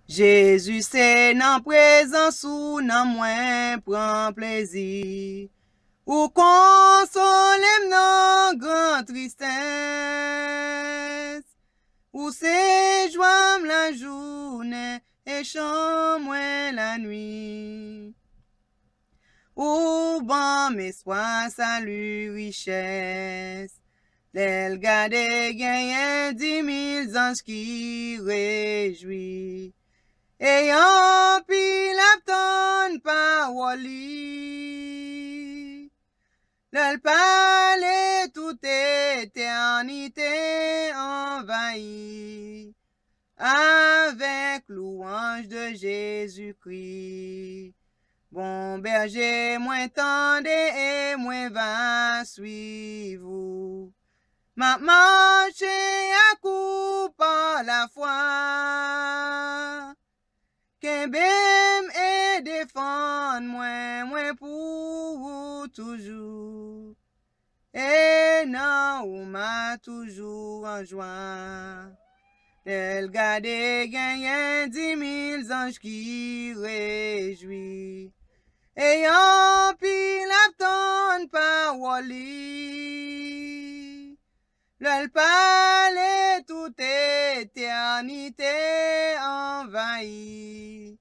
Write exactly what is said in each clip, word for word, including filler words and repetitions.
Jezi, se nan prezans ou nanm mwen pran plezi. Ou konsole m nan gran tristès. Ou se jwa m lajounen e chan mwen lanwit. Ou ban m espwa, sali, richès. Lè l gade genyen dimil zanj ki rejwi. E anpil ap tann pawòl li. Lè l pale, tout etènite anvayi avèk louwanj de Jezikri. Bon bèje, mwen tande e mwen va swiv ou. M ap mache ak ou pa lafwa. Kenbe m e defann mwen, mwen pou ou toujou. E nan ou m a toujou an jwa. Lè l gade genyen dimil zanj ki rejwi. E anpil ap tann pawòl li. Lè l pale, tout etènite anvayi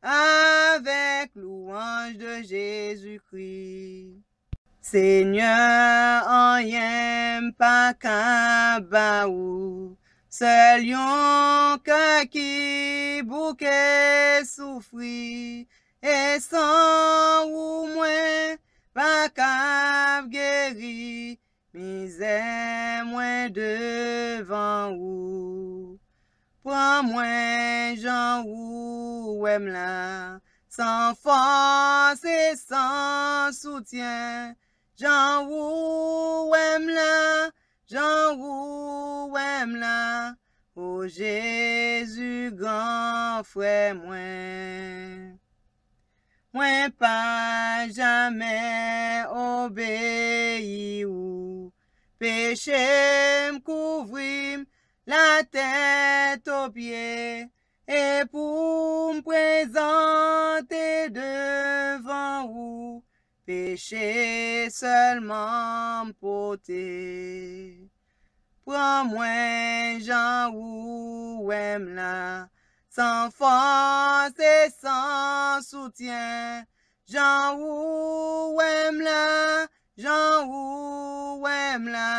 avèk louwanj de Jezikri. Senyè, anyen m pa ka ba ou, sèl yon kè ki bouke soufri, e san ou mwen pa ka geri mizè mwen devan ou. Pran mwen jan ou wè m la, san fòs e san soutyen. Jan ou wè m la, jan ou wè m la, o Jezi, gran frè mwen. Mwen pa jamè obeyi ou. Peche m kouvri m latèt o pye. E pou m prezante devan ou, peche sèlman m pote. Pran mwen jan ou wè m la, san fòs e san soutyen. Jan ou wè m la, jan ou wè m la,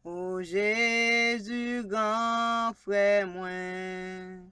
o Jezi, gran frè mwen.